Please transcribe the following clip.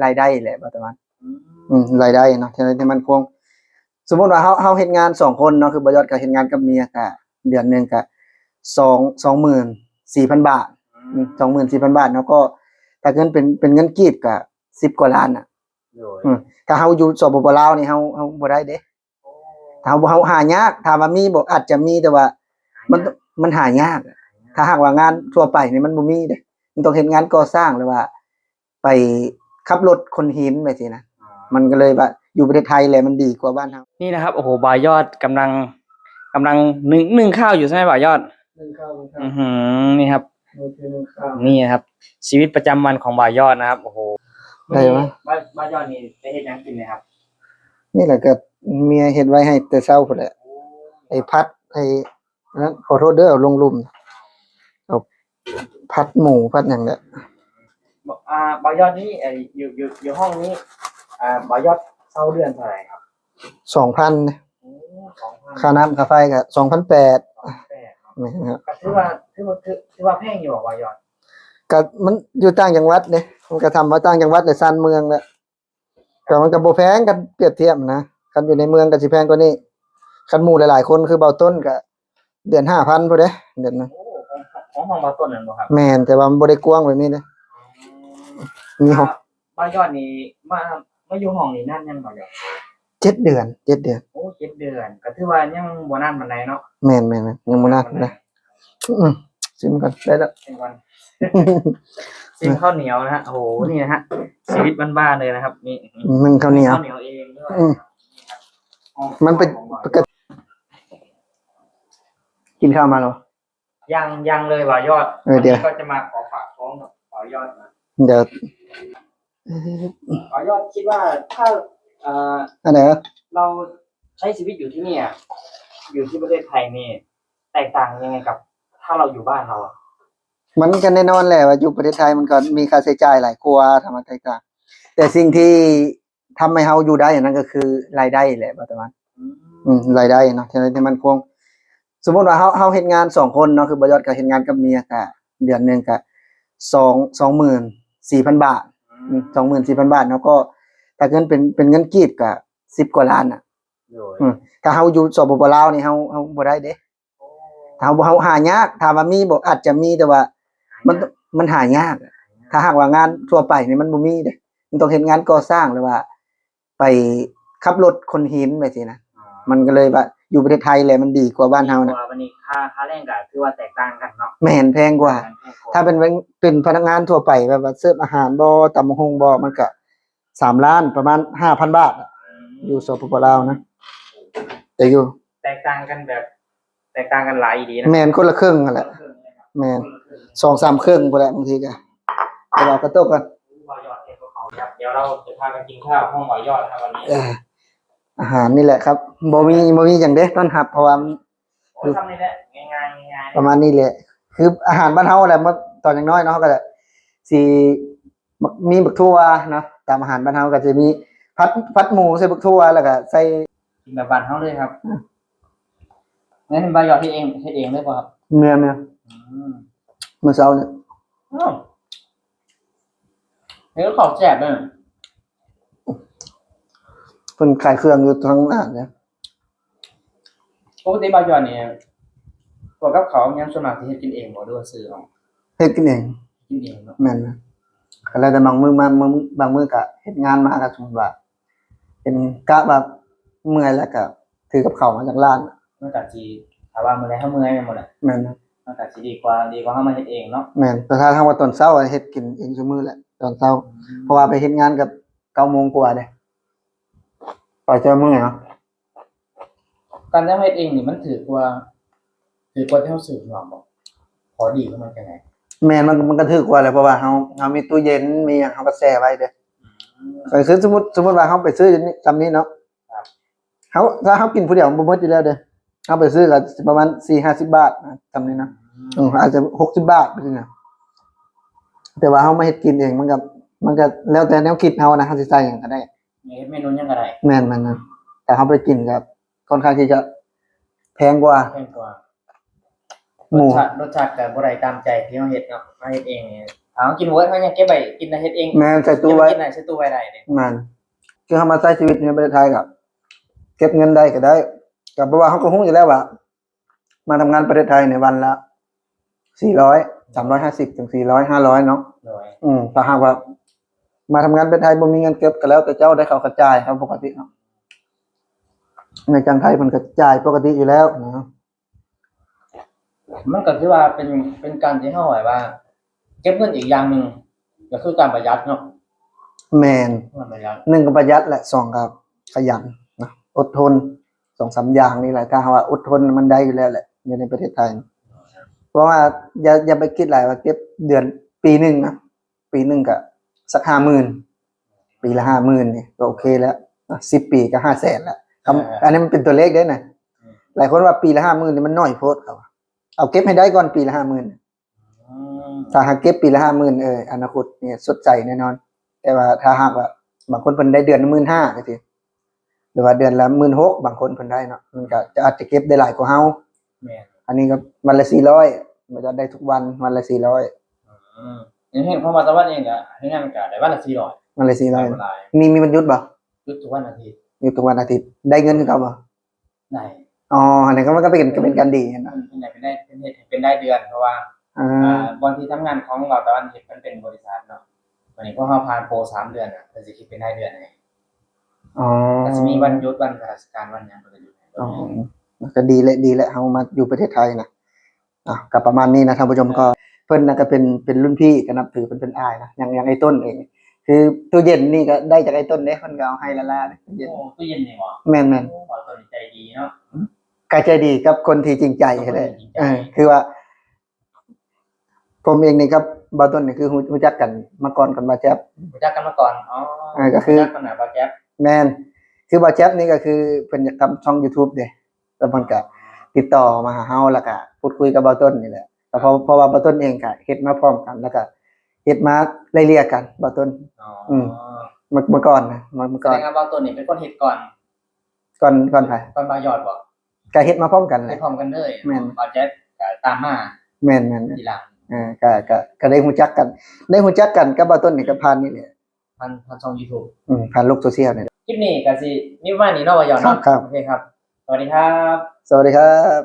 ລາຍໄດ້ແຫຼະ ບໍ່ຕະວັນ. ອືມ ອືມ ລາຍໄດ້ເນາະ ທີ່ ທີ່ໝັ້ນຄົງ. ສົມມຸດວ່າເຮົາ ເຮົາເຮັດງານສອງຄົນເນາະ ຄືບ່າວຍອດກໍເຮັດງານກັບເມຍ ກໍເດືອນໜຶ່ງກໍສອງ ສອງໝື່ນສີ່ພັນບາດ. ອືມ ອືມ ສອງໝື່ນສີ່ພັນບາດເນາະ ກໍຖ້າເງິນເປັນ ເປັນເງິນກີບກໍສິບກວ່າລ້ານນະ. ໂດຍ ອືມ ຖ້າເຮົາຢູ່ ສປປ ລາວນີ້ ເຮົາ ເຮົາບໍ່ໄດ້ເດ້. ໂອ້ ຖ້າເຮົາ ເຮົາຫາຍາກ ຖາມວ່າມີບໍ່? ອາດຈະມີ ແຕ່ວ່າມັນ ມັນຫາຍາກ. ຖ້າຫາກວ່າງານທົ່ວໄປນີ້ມັນບໍ່ມີເດ້ ມັນຕ້ອງເຮັດງານກໍ່ສ້າງ ຫຼືວ່າໄປຂັບລົດຂົນຫີນໄປຊີ້ນະ. ອໍ ມັນກໍເລີຍວ່າຢູ່ປະເທດໄທແຫຼະມັນດີກວ່າບ້ານເຮົາ. ນີ້ນະຄັບ ໂອ້ໂຫ ບ່າວຍອດກຳລັງ ກຳລັງໜຶ້ງ ໜຶ້ງເຂົ້າຢູ່ໃຊ່ໄໝບ່າວຍອດ? ໜຶ້ງເຂົ້າ ໜຶ້ງເຂົ້າ. ອືຮຶ ນີ້ຄັບ ນີ້ຄືໜຶ້ງເຂົ້າ ນີ້ຄັບ ຊີວິດປະຈຳວັນຂອງບ່າວຍອດນະຄັບ. ໂອ້ໂຫ ໄດ້ວະ ບ່າວ ບ່າວຍອດນີ້ໄດ້ເຮັດຫຍັງກິນນະຄັບ? ນີ້ແຫຼະ ກໍເມຍເຮັດໄວ້ໃຫ້ແຕ່ເຊົ້າພຸ້ນແຫຼະ. ໂອ້ ໄອ້ຜັດ ໄອ້ນັ້ນ ຂໍໂທດເດີ ເອົາລົງລຸ່ມ ເອົາຜັດໝູ ຜັດຫຍັງແຫຼະ. ບໍ່ ອ່າ ບ່າວຍອດນີ້ ເອີ ຢູ່ ຢູ່ ຢູ່ຫ້ອງນີ້ ອ່າ ບ່າວຍອດເຊົ່າເດືອນເທົ່າໃດຄັບ? ສອງພັນ. ໂອ້ ສອງພັນ ຄ່ານ້ຳຄ່າໄຟກໍສອງພັນແປດ. ສອງພັນແປດເນາະ. ແມ່ນຄັບ. ກໍຖືວ່າ ຖືວ່າ ຖື ຖືວ່າແພງຢູ່ບໍ່ບ່າວຍອດ? ກໍມັນຢູ່ຕ່າງຈັງຫວັດເດ້ ມັນກໍທຳວ່າຕ່າງຈັງຫວັດ ແລະ ຊານເມືອງແຫຼະ. ກໍມັນກໍບໍ່ແພງ ຄັນປຽບທຽບນະ ຄັນຢູ່ໃນເມືອງກໍຊິແພງກວ່ານີ້. ຄັນໝູ່ຫຼາຍໆຄົນຄືບ່າວຕົ້ນກໍເດືອນຫ້າພັນພຸ້ນເດ້ ເດືອນໜຶ່ງ. ໂອ້ ຂອງ ຂອງຫ້ອງບ່າວຕົ້ນນັ້ນບໍ່ຄັບ? ແມ່ນ ແຕ່ວ່າມັນບໍ່ໄດ້ກວ້າງແບບນີ້ເດ້. ອໍ ມີຫ້ອງ ອ່າ ບ່າວຍອດນີ້ມາ ມາຢູ່ຫ້ອງນີ້ນານຍັງບ່າວຍອດ? ເຈັດເດືອນ ເຈັດເດືອນ. ໂອ້ ເຈັດເດືອນ ກໍຖືວ່າຍັງບໍ່ນານປານໃດເນາະ. ແມ່ນໆໆ ຍັງບໍ່ນານປານໃດ. ອືມ ຊີມກ່ອນ ໄດ້ແລ້ວ ຊີມກ່ອນ ຊີມເຂົ້າໜຽວນະຮະ. ໂອ້ໂຫ ນີ້ນະຮະ ຊີວິດບ້ານໆເລີຍນະຄັບ. ນີ້ ໜຶ້ງເຂົ້າໜຽວ ເຂົ້າໜຽວເອງດ້ວຍ. ອືມ ມັນເປັນ ປະກະຕິ ກິນເຂົ້າມາແລ້ວ? ຍັງ ຍັງເລີຍບ່າວຍອດ. ເອີ ວຽ ວັນນີ້ກໍຈະມາຂໍຝາກທ້ອງກັບບ່າວຍອດນະ. ດຽວ ບ່າວຍອດຄິດວ່າຖ້າ ເອີ ອັນໃດ? ເຮົາໃຊ້ຊີວິດຢູ່ທີ່ນີ້ ຢູ່ທີ່ປະເທດໄທນີ້ ແຕກຕ່າງຍັງໄງກັບຖ້າເຮົາຢູ່ບ້ານເຮົາ? ມັນກໍແນ່ນອນແຫຼະວ່າຢູ່ປະເທດໄທມັນກໍມີຄ່າໃຊ້ຈ່າຍຫຼາຍກວ່າ ຖາມວ່າແຕກຕ່າງ ແຕ່ສິ່ງທີ່ ທຳໃຫ້ເຮົາຢູ່ໄດ້ນັ້ນກໍຄືລາຍໄດ້ແຫຼະ ບ່າວຕາວັນ. ອືມ ອືມ ລາຍໄດ້ເນາະ ທີ່ ທີ່ໝັ້ນຄົງ. ສົມມຸດວ່າເຮົາ ເຮົາເຮັດງານສອງຄົນເນາະ ຄືບ່າວຍອດກໍເຮັດງານກັບເມຍ ກໍເດືອນໜຶ່ງກໍສອງ ສອງໝື່ນສີ່ພັນບາດ. ອືມ ອືມ ສອງໝື່ນສີ່ພັນບາດເນາະ ກໍຖ້າເງິນເປັນ ເປັນເງິນກີບກໍສິບກວ່າລ້ານນະ. ໂດຍ ອືມ ຖ້າເຮົາຢູ່ ສປປ ລາວນີ້ ເຮົາ ເຮົາບໍ່ໄດ້ເດ້. ເຮົາ ເຮົາຫາຍາກ ຖາມວ່າມີບໍ່? ອາດຈະມີ ແຕ່ວ່າມັນ ມັນຫາຍາກ. ຖ້າຫາກວ່າງານທົ່ວໄປນີ້ມັນບໍ່ມີເດ້ ມັນຕ້ອງເຮັດງານກໍ່ສ້າງ ຫຼືວ່າໄປຂັບລົດຂົນຫີນໄປຊີ້ນະ. ມັນກໍເລີຍວ່າຢູ່ປະເທດໄທແຫຼະມັນດີກວ່າບ້ານເຮົານະ. ວ່າບັດນີ້ຄ່າ ຄ່າແຮງກໍຖືວ່າແຕກຕ່າງກັນເນາະ. ແມ່ນ ແພງກວ່າ. ແມ່ນ ແພງກວ່າ. ຖ້າເປັນ ເປັນພະນັກງານທົ່ວໄປ ແບບວ່າເສີບອາຫານບໍ ຕຳບັກຫຸ່ງບໍ ມັນກໍ ສາມລ້ານ ປະມານຫ້າພັນບາດ ອືມ ຢູ່ ສປປ ລາວນະ. ແຕ່ຢູ່ ແຕກຕ່າງກັນແບບ ແຕກຕ່າງກັນຫຼາຍອີ່ຫຼີນະ. ແມ່ນ ຄົນລະເຄິ່ງຫັ້ນແຫຼະ. ຄົນລະເຄິ່ງເລີຍນະ. ແມ່ນ ຄົນລະເຄິ່ງ ສອງສາມເຄິ່ງພຸ້ນແຫຼະ ບາງທີກໍ ແຕ່ວ່າກະຕົກກັນ. ບ່າວຍອດເຮັດກັບເຂົາ ດຽວເຮົາຈະພາກັນກິນຂ້າວຫ້ອງບ່າວຍອດນະ ວັນນີ້. ເອີ ອາຫານນີ້ແຫຼະຄັບ ບໍ່ມີ ບໍ່ມີຫຍັງເດ້ຕ້ອນຮັບ ເພາະວ່າ ໂອ້ຍ ຊ່ຳນີ້ແຫຼະ ງ່າຍໆ ງ່າຍໆ ປະມານນີ້ແຫຼະ. ຄືອາຫານບ້ານເຮົາແຫຼະ ເມື່ອຕອນຍັງນ້ອຍເນາະ ເຮົາກໍຊິໝາກ ມີໝາກຖົ່ວເນາະ ຕາມອາຫານບ້ານເຮົາກໍຈະມີຜັດ ຜັດໝູໃສ່ໝາກຖົ່ວ ແລ້ວກໍໃສ່ ກິນແບບບ້ານເຮົາເລີຍຄັບ. ອືມ ແມ່ນບ່າວຍອດເຮັດເອງ ເຮັດເອງເລີຍບໍ່ຄັບ? ແມ່ນໆ. ອືມ ມື້ເຊົ້ານີ້. ອ້າວ ເຮັດກັບເຂົາແຊບເດ້. ເພິ່ນຂາຍເຄື່ອງຢູ່ທາງໜ້າເດ້. ປົກກະຕິບ່າວຍອດນີ້ ພວກກັບເຂົາຫຍັງ ສ່ວນມາກຊິເຮັດກິນເອງບໍ່ ຫຼືວ່າຊື້ເອົາ? ເຮັດກິນເອງ. ກິນເອງເນາະ. ແມ່ນ. ກໍແລ້ວແຕ່ບາງມື້ມາ ບາງ ບາງມື້ກໍເຮັດງານມາ ກໍສົມມຸດວ່າ ເປັນກະວ່າເມື່ອຍແລ້ວກໍຖືກັບເຂົາມາຈາກຮ້ານ. ມັນກໍຊິ ຖ້າວ່າມື້ໃດເຮົາເມື່ອຍແມ່ນບໍ່ລະ? ແມ່ນ. ມັນກໍຊິດີກວ່າ ດີກວ່າເຮົາມາເຮັດເອງເນາະ. ແມ່ນ. ແຕ່ຖ້າຫາກວ່າຕອນເຊົ້າ ເຮັດກິນເອງຊຸມື້ແຫຼະ ຕອນເຊົ້າ. ອືມ. ເພາະວ່າໄປເຮັດງານກໍເກົ້າໂມງກວ່າເດ້ ໄປແຕ່ເມື່ອຍເນາະ. ການທີ່ເຮົາເຮັດເອງນີ້ມັນຖືກກວ່າ ຖືກກວ່າທີ່ເຮົາຊື້ຢູ່ນອກບໍ່? ຂໍ້ດີຂອງມັນຈັ່ງໃດ? ແມ່ນ ມັນ ມັນກໍຖືກກວ່າແຫຼະ ເພາະວ່າເຮົາ ເຮົາມີຕູ້ເຢັນ ມີຫຍັງ ເຮົາກໍແຊ່ໄວ້ເດ້. ອືມ. ກໍຄືສົມມຸດ ສົມມຸດວ່າເຮົາໄປຊື້ຢູ່ນີ້ ຊ່ຳນີ້ເນາະ. ຄັບ. ເຮົາ ຖ້າເຮົາກິນຜູ້ດຽວມັນບໍ່ໝົດຢູ່ແລ້ວເດ້. ເຮົາໄປຊື້ກໍປະມານສີ່ຫ້າສິບບາດນະ ຊ່ຳນີ້ນະ. ອືມ. ເອີ ອາດຈະຫົກສິບບາດນີ້ນະ. ແຕ່ວ່າເຮົາມາເຮັດກິນເອງ ມັນກໍ ມັນກໍແລ້ວແຕ່ແນວຄິດເຮົານະ ເຮົາຊິໃສ່ຫຍັງກໍໄດ້. ເຮັດເມນູຫຍັງກໍໄດ້. ແມ່ນໆ ແຕ່ເຮົາໄປກິນກໍຄ່ອນຂ້າງທີ່ຈະແພງກວ່າ. ແພງກວ່າ. ໝູ ລົດຊາດ ລົດຊາດກໍບໍ່ໄດ້ຕາມໃຈທີ່ເຮົາເຮັດເນາະ. ເຮົາເຮັດເອງນີ້ ເຮົາກິນບໍ່ເບິດ ເຮົາຍັງເກັບໄວ້ກິນ ເຮັດເອງ ແມ່ນ ໃສ່ຕູ້ໄວ້ ກິນໄດ້ ໃສ່ຕູ້ໄວ້ໄດ້ເດ້. ແມ່ນ ຄືເຮົາມາໃຊ້ຊີວິດໃນປະເທດໄທກໍເກັບເງິນໄດ້ກໍໄດ້ ກໍເພາະວ່າເຮົາກໍຮູ້ຢູ່ແລ້ວວ່າ ມາທຳງານປະເທດໄທໃນວັນລະສີ່ຮ້ອຍ ສາມຮ້ອຍຫ້າສິບ ເຖິງສີ່ຮ້ອຍ ຫ້າຮ້ອຍເນາະ. ໂດຍ ອືມ ຖ້າຫາກວ່າມາທຳງານປະເທດໄທບໍ່ມີເງິນເກັບ ກໍແລ້ວແຕ່ເຈົ້າ ໄດ້ເຂົາກໍຈ່າຍເຮົາປົກກະຕິເນາະ ນາຍຈ້າງໄທເພິ່ນກໍຈ່າຍປົກກະຕິຢູ່ແລ້ວນະ. ມັນກໍຖືວ່າເປັນ ເປັນການທີ່ເຮົາ ແບບວ່າ ເກັບເງິນອີກຢ່າງໜຶ່ງ ກໍຄືການປະຢັດເນາະ. ແມ່ນ ການປະຢັດ ໜຶ່ງກໍປະຢັດແຫຼະ ສອງກໍຂະຫຍັນນະ ອົດທົນ ສອງສາມຢ່າງນີ້ແຫຼະ. ຖ້າເຮົາວ່າອົດທົນ ມັນໄດ້ຢູ່ແລ້ວແຫຼະ ຢູ່ໃນປະເທດໄທ. ເພາະວ່າ ຢ່າ ຢ່າໄປຄິດຫຼາຍວ່າເກັບເດືອນ ປີໜຶ່ງນະ ປີໜຶ່ງກໍສັກຫ້າໝື່ນ ປີລະຫ້າໝື່ນນີ້ກໍໂອເຄແລ້ວນະ ສິບປີກໍຫ້າແສນແລ້ວ. ຄຳ ເອີ ອັນນີ້ມັນເປັນຕົວເລກເດ້ນະ. ອືມ ຫຼາຍຄົນວ່າປີລະຫ້າໝື່ນນີ້ມັນໜ້ອຍໂພດ ເຂົາວ່າ ເອົາເກັບໃຫ້ໄດ້ກ່ອນປີລະຫ້າໝື່ນ. ອືມ ຖ້າຫາກເກັບປີລະຫ້າໝື່ນ ເອີ ອະນາຄົດນີ້ສົດໃສແນ່ນອນ. ແຕ່ວ່າຖ້າຫາກວ່າບາງຄົນເພິ່ນໄດ້ເດືອນລະໝື່ນຫ້າຈັ່ງຊີ້ ຫຼືວ່າເດືອນລະໝື່ນຫົກ ບາງຄົນເພິ່ນໄດ້ເນາະ ມັນກໍຈະ ອາດຈະເກັບໄດ້ຫຼາຍກວ່າເຮົາ. ແມ່ນ ອັນນີ້ກໍວັນລະສີ່ຮ້ອຍ ມັນຈະໄດ້ທຸກວັນ ວັນລະສີ່ຮ້ອຍ. ອືມ ຢ່າງເຊັ່ນຂອງບ່າວຕາວັນເອງກໍເຮັດງານກໍໄດ້ວັນລະສີ່ຮ້ອຍ ວັນລະສີ່ຮ້ອຍ ໄດ້ບໍ່ຫຼາຍ. ມີ ມີວັນຢຸດບໍ່? ຢຸດທຸກວັນອາທິດ. ຢຸດທຸກວັນອາທິດ ໄດ້ເງິນຄືເກົ່າບໍ່? ໄດ້. ອໍ ອັນນັ້ນກໍ ມັນກໍເປັນ ກໍເປັນການດີຫັ້ນນະ. ເປັນໄດ້ ເປັນໄດ້ ເປັນເຮັດ ເປັນໄດ້ເດືອນ ເພາະວ່າ ອ່າ ບ່ອນທີ່ທຳງານຂອງບ່າວຕາວັນເຮັດ ມັນເປັນບໍລິສັດເນາະ. ບັດນີ້ພໍເຮົາຜ່ານໂປສາມເດືອນນະ ເພິ່ນຊິຄິດເປັນລາຍເດືອນໃຫ້. ອໍ ກໍຊິມີວັນຢຸດ ວັນຂ້າລາຊະການ ວັນຫຍັງ ເພິ່ນກໍຢຸດໃຫ້. ອໍ ກໍດີແຫຼະ ດີແຫຼະ ເຮົາມາຢູ່ປະເທດໄທນະ. ອ່ະ ກໍປະມານນີ້ນະທ່ານຜູ້ຊົມ. ກໍເພິ່ນນະກໍເປັນ ເປັນລຸ້ນພີ່ ກໍນັບຖືເພິ່ນເປັນອ້າຍນະ. ຢ່າງ ຢ່າງໄອ້ຕົ້ນເອງ ຄືຕູ້ເຢັນນີ້ກໍໄດ້ຈາກໄອ້ຕົ້ນເດ້ ເພິ່ນກໍເອົາໃຫ້ລາໆເດ້ ຕູ້ເຢັນ. ໂອ້ ຕູ້ເຢັນນີ້ບໍ? ແມ່ນໆ. ໂອ້ ບ່າວຕົ້ນໃຈດີເນາະ. ກໍໃຈດີກັບຄົນທີ່ຈິງໃຈ. ກັບຄົນທີ່ຈິງໃຈ. ເອີ ຄືວ່າ ຜົມເອງນີ້ກັບບ່າວຕົ້ນນີ້ຄືຮູ້ ຮູ້ຈັກກັນມາກ່ອນ ກັບບ່າວແຈັບ. ຮູ້ຈັກກັນມາກ່ອນ. ອໍ ເອີ ກໍຄື ຮູ້ຈັກກັນນະບ່າວແຈັບ. ແມ່ນ ຄືບ່າວແຈັບນີ້ກໍຄືເພິ່ນຢາກທຳຊ່ອງຢູທູບເດ້ ແລ້ວເພິ່ນກໍຕິດຕໍ່ມາຫາເຮົາ ແລ້ວກໍພູດຄຸຍກັບບ່າວຕົ້ນນີ້ແຫຼະ. ກໍເພາະ ເພາະວ່າບ່າວຕົ້ນເອງກໍເຮັດມາພ້ອມກັນ ແລ້ວກໍເຮັດມາໄລ່ເລ່ຍກັນ ບ່າວຕົ້ນ. ອໍ ອືມ ເມື່ອ ເມື່ອກ່ອນນະ ເມື່ອ ເມື່ອກ່ອນ. ແສດງວ່າບ່າວຕົ້ນນີ້ເປັນຄົນເຮັດກ່ອນ. ກ່ອນ ກ່ອນໃຜ? ກ່ອນບ່າວຍອດບໍ? ກະເຮັດມາພ້ອມກັນແຫຼະ ເຮັດພ້ອມກັນເລີຍ. ແມ່ນ ບ່າວແຈັບກະຕາມມາ. ແມ່ນໆໆ. ທີຫຼັງ. ເອີ ກະ ກະ ກະໄດ້ຮູ້ຈັກກັນ ໄດ້ຮູ້ຈັກກັນກັບບ່າວຕົ້ນນີ້ກະຜ່ານນີ້ແຫຼະ ຜ່ານ ຜ່ານຊ່ອງຢູທູບ. ອືມ ຜ່ານໂລກໂຊຊຽວນີ້ແຫຼະ. ຄລິບນີ້ກະຊິມີປະມານນີ້ເນາະ ບ່າວຍອດເນາະ. ຄັບ ໂອເຄຄັບ ສະຫວັດດີຄັບ. ສະຫວັດດີຄັບ.